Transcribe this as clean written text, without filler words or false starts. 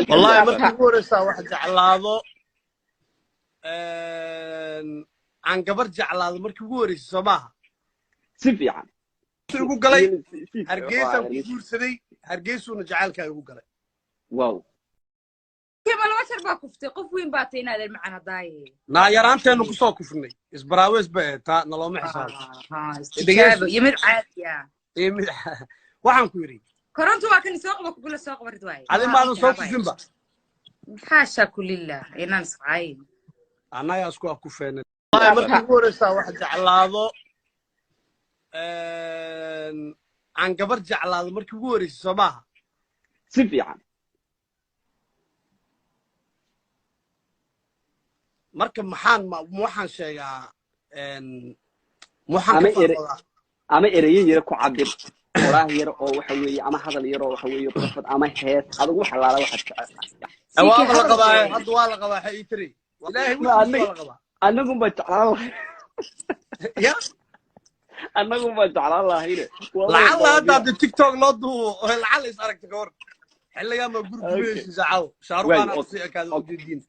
Wallahi markii ugu horeysaa wax jeclaado, aan gabar jeclaado markii ugu horeysay, soo maaha? Si fiican. Igu galay Hargeysaan ku guursaday, Hargeysuuna jacaylkaa igu galay. Wow. Kema laba jar baa kuftay, qof weyn baa tay inaadeer macaan hadaaye. Naa yaraanteennu kusoo kufnay, isbaraaweys bay ahayd, taa nalooma xisaabo. Istijaabo iyo mid caadi ah. Iyo mid waxaan ku yidhi. Koronto waa kan soo qaba, kugula soo qaba rid waaye. Adi maadan soo kufinba. Xaasha kulillah inaan iscayn. Annagaa isku akufeenay. Wallahi markii ugu horeysaa wax jeclaado, aan gabar jeclaado markii ugu horeysay, soo maaha? Si fiican. Marka maxaan waxaan sheegaa, waxaan Ama ka faafadaa. Ama ereyo yara ku cabir, qoraah yar oo waxa weeye, ama hadal yar oo waxa weeye qurfad, ama hees adigu wax alaala waxaad jeceshahay. Waaba la qabaa hadda, waa la qabaa, waxay ii tiri Ilaahay Ma wixiisa waa la qabaa. Annagunbaa jeclaan lahay. Ya. Annagunbaa jeclaan lahayne. Waa la Lacalla hadda qabaa. Hadda TikTok loo duubo oo lacalla is aragta ka hor xilligaa ma guri Okay. gumaysiisa caaw shaaruqaana Waay, kusii ekaada okay. ujeediin.